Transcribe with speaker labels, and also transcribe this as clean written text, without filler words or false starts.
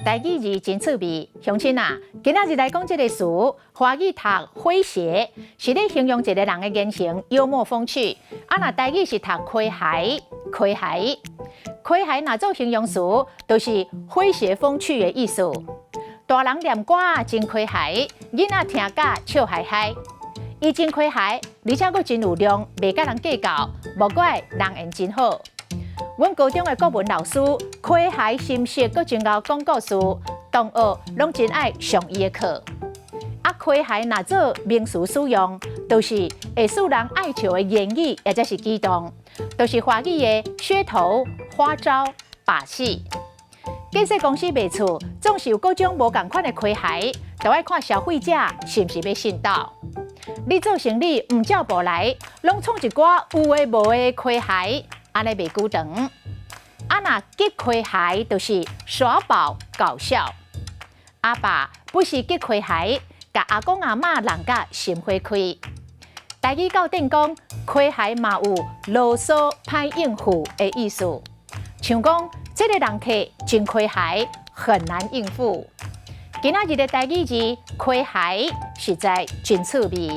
Speaker 1: 台語字真趣味，鄉親啊，今仔日來講這个詞，華語讀詼諧，是咧形容一个人的言行幽默風趣。啊，若台語是讀詼諧，詼諧，詼諧，若做形容詞，就是詼諧風趣的意思。大人念歌真詼諧，囡仔聽甲笑嗨嗨。伊真詼諧，而且閣真有量，袂佮人計較，無怪人緣真好。阮高中的國文老師，詼諧心識，閣真𠢕講故事，同學攏真愛上伊的課。啊，詼諧若做名詞使用，就是會使人愛笑的言語，或者是舉動，就是華語的噱頭、花招、把戲。建設公司賣厝，總是有各種無仝款的詼諧，就愛看消費者是毋是欲信到。你做生理毋照步來，攏創一寡有的無的詼諧，按呢袂久長。啊，若激詼諧，就是耍寶搞笑。阿爸不時激詼諧，共阿公阿嬤弄甲心花開。台語教典講，詼諧嘛有囉嗦歹應付的意思，像講這个人客真詼諧，很難應付。今仔日的台語字詼諧，實在真趣味。